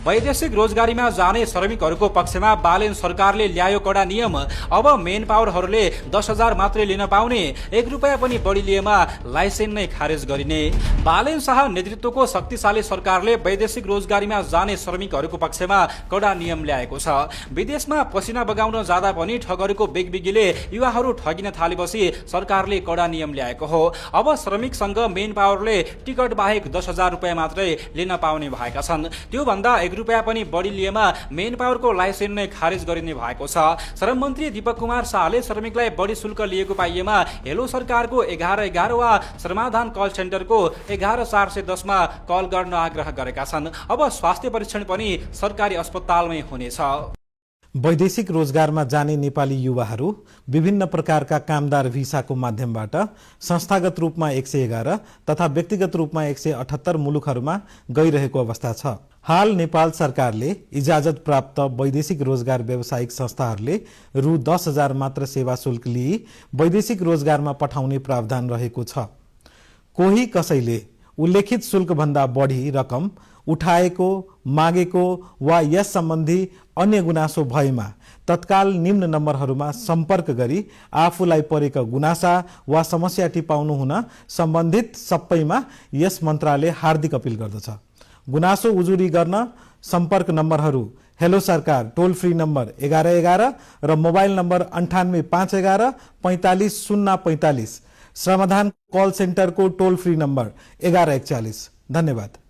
वैदेशिक रोजगारीमा जाने श्रमिकहरूको पक्षमा बालेन सरकारले ल्यायो कडा नियम। अब मेन पावरहरूले 10,000 मात्रै लिन पाउने, 1 रुपैयाँ पनि बढी लिएमा लाइसेन्स नै खारेज गरिने। बालेन शाह नेतृत्वको शक्तिशाली सरकारले वैदेशिक रोजगारीमा जाने श्रमिकहरूको पक्षमा कडा नियम ल्याएको छ। विदेशमा पसिना बगाउन जाँदा पनि ठगहरूको बेगबिगीले युवाहरू ठगिन थालेपछि सरकारले कडा नियम ल्याएको हो। अब श्रमिकसँग मेन पावरले टिकट बाहेक 10,000 रुपैयाँ मात्रै लिन पाउने भएका छन्। त्यो भन्दा 1 रुपैयाँ पनि बढी लिएमा मेन पावरको लाइसेन्स नै खारेज गरिने भएको छ। श्रम मन्त्री दीपक कुमार शाहले श्रमिकलाई बढी शुल्क लिएको पाइएमा हेलो सरकारको 1111 वा समाधान कल सेन्टरको 11410 मा कल गर्न आग्रह गरेका छन्। अब स्वास्थ्य परीक्षण पनि सरकारी अस्पतालमै हुनेछ। वैदेशिक रोजगारमा जाने नेपाली युवाहरू विभिन्न प्रकारका कामदार भिसाको माध्यमबाट संस्थागत रूपमा 111 तथा व्यक्तिगत रूपमा 178 मुलुकहरूमा गइरहेको अवस्था छ। हाल नेपाल सरकारले इजाजत प्राप्त वैदेशिक रोजगार व्यावसायिक संस्थाहरूले रु 10,000 मात्र सेवा शुल्क लिई वैदेशिक रोजगारमा पठाउने प्रावधान रहेको छ। कोही कसैले उल्लेखित शुल्कभन्दा बढी रकम उठाएको, मागेको वा यस सम्बन्धी अन्य गुनासो भएमा तत्काल निम्न नम्बरहरूमा सम्पर्क गरी आफूलाई परेका गुनासा वा समस्या टिपाउनु हुन सम्बन्धित सबैमा यस मन्त्रालय हार्दिक अपील गर्दछ। गुनासो उजुरी गर्न सम्पर्क नम्बरहरू हेलो सरकार टोल फ्री नम्बर 1111 र मोबाइल नम्बर 9851 45 045, समाधान कल सेन्टरको टोल फ्री नम्बर 1141। धन्यवाद।